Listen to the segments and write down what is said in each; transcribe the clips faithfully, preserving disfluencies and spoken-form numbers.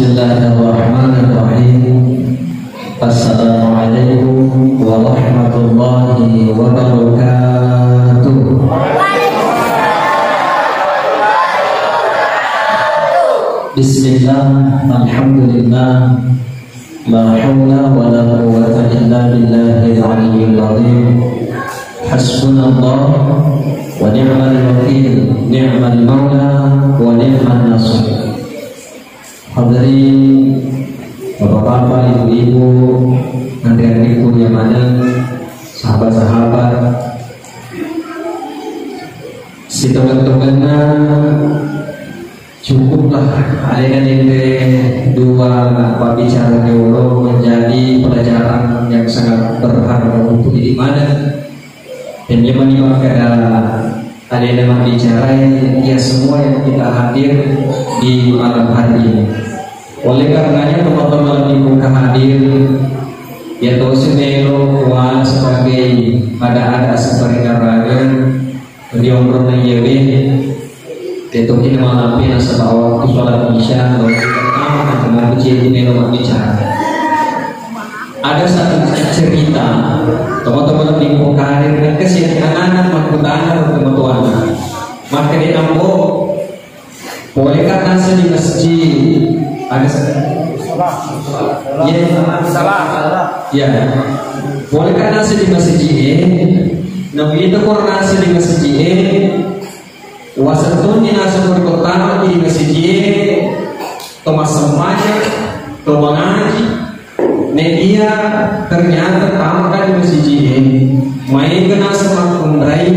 Bismillahirrahmanirrahim. Assalamualaikum warahmatullahi wabarakatuh. Bismillah, alhamdulillah, la haula wa la quwwata illa billahil aliyyil azim. Hasbunallah wa ni'mal wakil, ni'mal maula wa ni'man nasir. Hadirin, bapak-bapak, ibu-ibu, anre-anrekku ri maneng, sahabat-sahabat, sitongeng-tongenna cukuplah alena nende dua pabbicara riolo menjadi pelajaran yang sangat berharga untuk idi maneng. Dan dia mani makkeda alena mabbicarai ya semua yang kita hadir di malam hari ini. Oleh karenanya teman-teman di muka hadir, ya tosi melo kuala sebagai ada-ada seperti karangan di omronna iyawe. Teto kita malampe nasaba waktu sholat isya, lalu kita tamat, kita mau kecil di melo mabbicara. Ada satu cerita, teman-teman di Mpokarir, kasi anak-anak makkutana teman-teman. Maka dia nambo, bolehkah nasa di masjid? Ada satu. Ya. Ya. Bolehkah nasa di masjid? Nah, itu kalau nasa di masjid, Wasettonni naseng ko tama di masijie, to massempajang, to mangaji, ne iya ternyata tama ka di masijie, maega naseng makkunrai,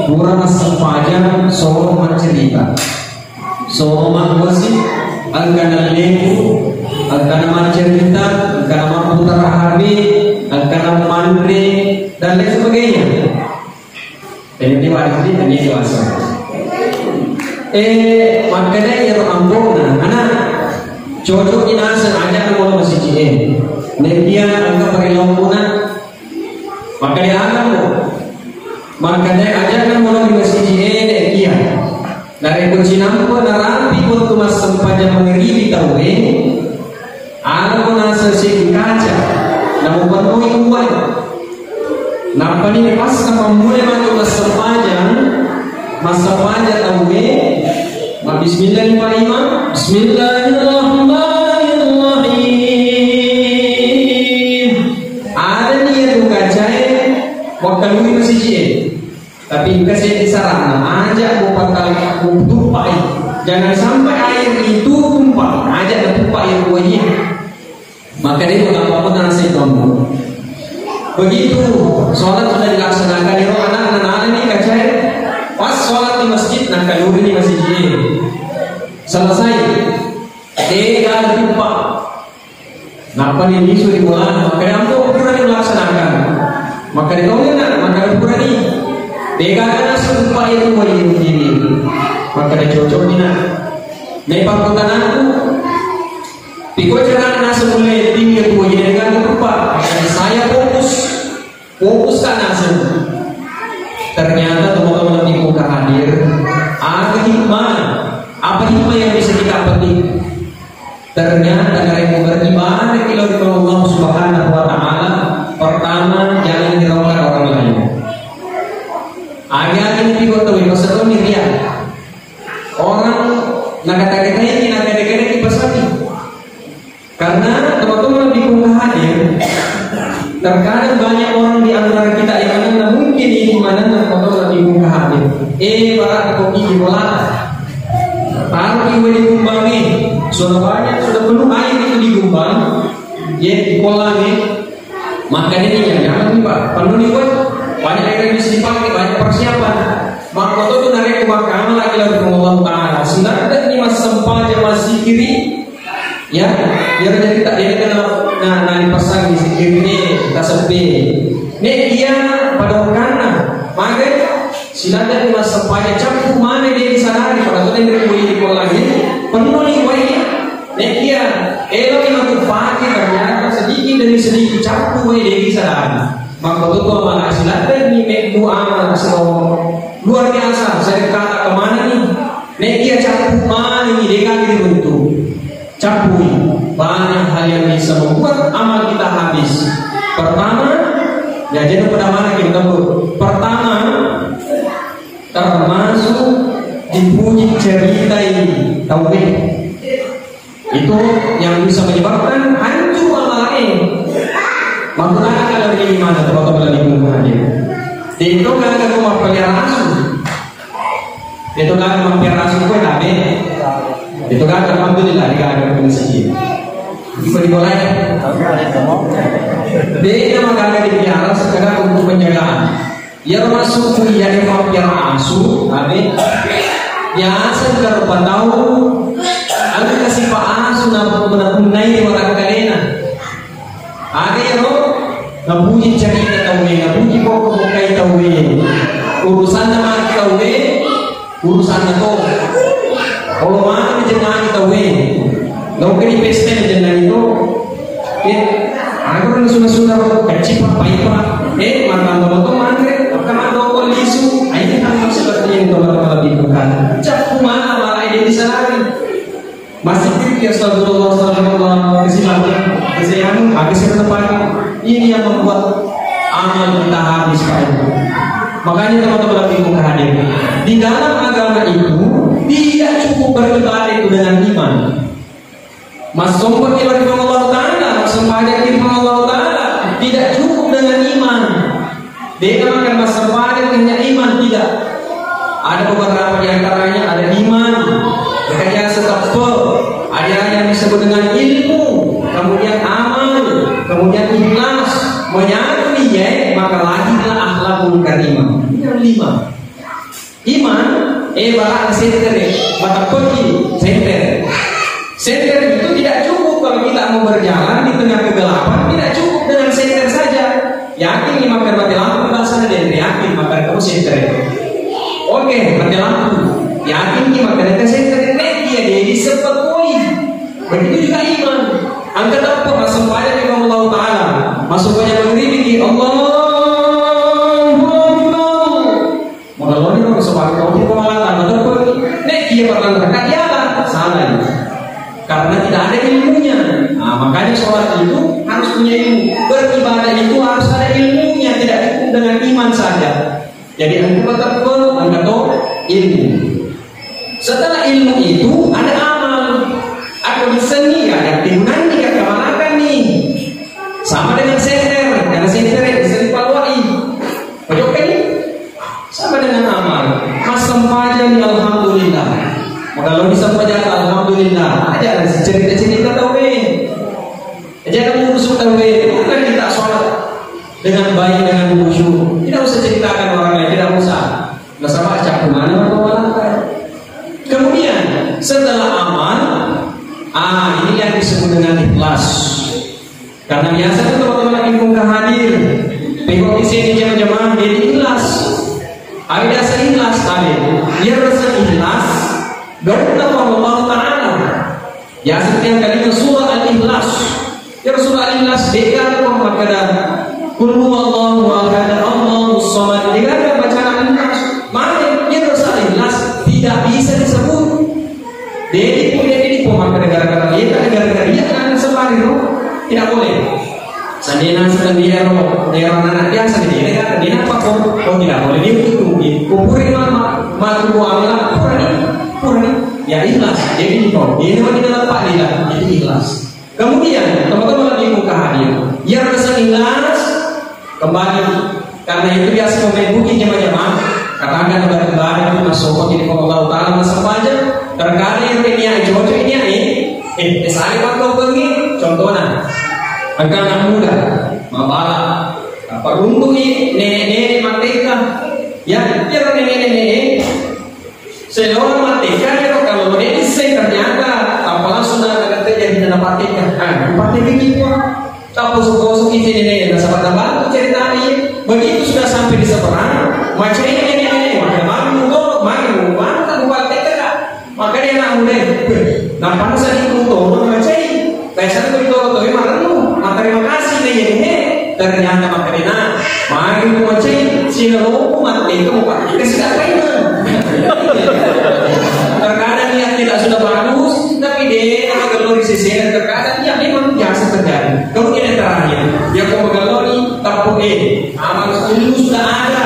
pura massempajang, soro maccerita, soro maggosip, engka nallepu, engka na maccerita, engka na mapputara H P, engka na manre, dan lain sebagainya. Tania dewasa, tania dewasa. Eh, makkeda iyaro ambo'na, "Ana, cocokni naseng ajakna molo masijie. Nekia engka parellau muna." Makkeda aga mo. Makkeda ajakna molo ri masijie, nekia. Narekko cinampe narapi wettu massempajang mangeribi tauwe, Alako naseng seddi kaca, namupennoi uwai. Nappani pas napammulai matu massempajang, massempajang tauwe, mabbismillah ni Pak Imam. Bismillahirrahmanirrahim. Adani iyatu kacae, wakkalui masijie. Tapi engka seddi saranna, aja mupattal-, mutuppai. Jangan sampai air itu tumpah, aja natumpah air buahnya. Maka dia mengapa pun nasi kamu. Begitu sholat sudah dilaksanakan, iro anak nalani kacae, pas sholat di masjid, nakaluri di masjid. Selesai. Tidak ada tumpah. Nappani lisu ri bolana, makkeda, "Ambo, purani melaksanakan." Makkeda, "Tongeng, Nak?" Makkeda, "Purani." Degaga naseng uppa itu wai ini. Makkeda, "Cocok ni, Nak." Naipakkutanaku, "Piko cara naseng mulai tinggi itu wai ini dengan uppa?" Makkeda, "Saya fokus." Fokus ka naseng. Ternyata teman-teman di muka hadir, ada hikmah. Apa hikmah yang bisa kita petik? Ternyata narekko beribadah ri laleng Allah Subhanahu wa Ta'ala, pertama, jangan hiraukan orang lain. Agi-agi ni tigo tau, maksudnya riya. Orang nakata-katai, nakada-kadai, pasani. Karena teman-teman di muka hadir, terkadang banyak orang di antara kita yang mana mungkin ini mana teman-teman di muka hadir. Eh, para kopi di bola. Taruh di wali kumbang nih. Sudah banyak, sudah penuh air itu di kumbang. Ya, di kolam nih. Makanya ini jangan nih, Pak. Penuh nih, Pak. Banyak air yang bisa dipakai, banyak persiapan. Maka itu narekko makkeda lagi lagi Allah Ta'ala. Silakan nih mas sempajang, mas zikiri. Ya, biar jadi tak dia kena, nah, nah, dipasang di zikir ini, kita sepi. Nek iya pada wakana, maka silakan di masa paya capu mana dia disadari, pada tu dia boleh di lagi, penuh ni wai. Nek iya, elo ni matu pagi ternyata sedikit demi sedikit capu wai dia disadari. Maka tu tu mana silakan ni mek doa mana semua luar biasa, saya kata kemana ni? Nek iya capu mana ni dia kaki dibentuk. Cappui, banyak hal yang bisa membuat amal kita habis. Pertama, ya, jadi pada mana kita tahu? Pertama, termasuk dipuji cerita ini, tahu deh? Itu yang bisa menyebabkan hancur amalnya. Makanya kalau ini mana, teman-teman, lagi hadir. Itu kan aku mau pelihara asu. Itu kan mampir asu kue tabe. Itu kan alhamdulillah di kan kena siji. Ibu di bola ya. Beda makanya dipelihara sekedar untuk penjagaan. Ya masuk kuliah yang mampir asu tabe. Ya sekedar tahu. Aku kasih pak asu nak menai orang kalena. Aga iyaro napuji carita tauwe, napuji pokko-pokkai tauwe. Urusanna maki tauwe, urusanna to. Olo mani jennani tauwe. Gauke di pesta jennani to. Eh, aku kan sudah-sudah kecil pak, baik pak. Eh, matang to manre, maka matang lisu. Ayo kan seperti ini teman-teman lebih bukan. Cap mana malah ini bisa lari. Masih pikir astagfirullah, astagfirullah, kesilapan, kesehatan, habis ke depan. Ini yang membuat amal kita habis, Pak Ibu. Makanya teman-teman yang hadir, di dalam agama itu tidak cukup beribadah itu dengan iman. Massompeng Allah Ta'ala, massompeng Allah Ta'ala, tidak cukup dengan iman. De'na makkeda massempajang hanya iman, tidak. Ada beberapa di antaranya ada iman, makanya setepe, ada yang disebut dengan ilmu, kemudian amal, kemudian ikhlas, menyatu dia, maka lahirlah akhlakul karimah. Ini yang lima. Iman, eh, barang senter, matapeki senter. Senter itu tidak cukup kalau kita mau berjalan di tengah kegelapan, tidak cukup dengan senter saja. Yakin ni makkeda mati lampu bahasa dan yakin makkeda kamu senter. Oke, mati lampu. Yakin ni makkeda ke senter. Nek dia jadi sepekoi. Begitu juga iman. Angkat apa masuk pada dengan Allah Ta'ala. Masuk pada mengerti Allah Akbar. Maka lo ini kalau sebagai kau itu malah tanah terpun. Nek dia pernah neraka dia apa? Salah itu. Karena tidak ada ilmunya. Nah, makanya sholat itu harus punya ilmu. Beribadah itu harus ada ilmunya. Tidak cukup dengan iman saja. Jadi, engka mateppe, engka to ilmu. Setelah ilmu itu, ada amal. Aku disenni, ya, ada timunanni, ya, kemanakan nih. Sama dengan senter, karena senter bisa dipalwai. Pojok kan nih? Sama dengan amal. Massempajang, alhamdulillah. Kalau disampajang, alhamdulillah. Ada cerita-cerita tau, eh. Jangan mengurus tauwe, bukan kita sholat dengan baik, dengan khusyuk. Tidak usah ceritakan orang lain, tidak usah. Nasaba cakku mana orang. Kemudian setelah amal, ah, ini yang disebut dengan ikhlas. Karena biasa tuh teman-teman lagi muka hadir, tengok di sini jamaah-jamaah dia ikhlas. Ada rasa ikhlas tadi. Dia rasa ikhlas. Gak Allah Ta'ala. Ya, setiap kali surah Al-Ikhlas. Ya, surah Al-Ikhlas, dega ada pun makkeda, "Qul huwallahu ahad, Allahus samad." Dega ada bacaan Al-Ikhlas. Mane, ya, surah Al-Ikhlas tidak bisa disebut. Jadi, kemudian ini pun makkeda gara-gara dia, gara-gara dia, kan sebari, no? Tidak boleh. Sandina sebenarnya, no, dia orang anak dia sendiri, ya, dia apa kok? Oh, tidak boleh, dia itu, kupuri mama, matu amila, purani, purani. Ya, ikhlas. Jadi, itu, ini mah tidak lepas, tidak. Jadi, ikhlas. Kemudian, teman-teman lagi muka hadir. Yang rasa ikhlas, kembali. Karena itu biasa mau main bukit jamaah-jamaah. Katakan batu-batu itu masuk kok jadi Allah Ta'ala masa panjang. Terkadang yang niat cocok ini, eh, eh, eh, saya pakai bengi. Contohnya, engkau anak muda, mabala. Apa runtuh ini, nenek-nenek mateka. Ya, ya, nenek-nenek. Seorang mateka, ya, kalau dia bisa ternyata, apa langsung ada terjadi dalam mateka. Ah, mateka gitu. Taposo-poso ini nenek, nasaba tabantu cerita ini. Begitu sudah sampai di seberang, macai nenek-nenek, maka mami mudoro, mami mudoro, tak buat teka. Maka dia nak mulai, nampak saya di mudoro, macai. Biasanya begitu orang tua marennu, maka terima kasih nenek. Ternyata maka dia nak, mari ku macai, sila loku mati, itu mau pakai, kasih tak terima. Terkadang niat kita sudah bagus, tapi dia nak keluar di Sehingga terkadang ya memang biasa terjadi. Kemudian yang terakhir, yang kau megaloni tapo eh, amal ilmu sudah ada,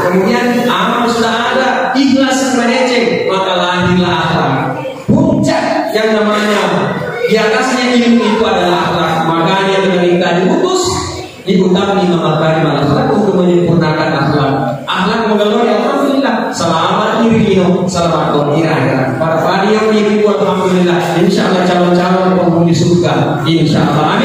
kemudian amal sudah ada, ikhlas meneceng, maka lahirlah akhlak. Puncak yang namanya di atasnya ilmu itu adalah akhlak. Makanya dengan kita diutus, diutami makarim akhlak untuk menyempurnakan akhlak. Akhlak megaloni, alhamdulillah. Selamat di dunia, selamat di akhirat. Para panitia yang ibu, alhamdulillah. Insya Allah calon-calon penghuni surga. Insya Allah. Amin.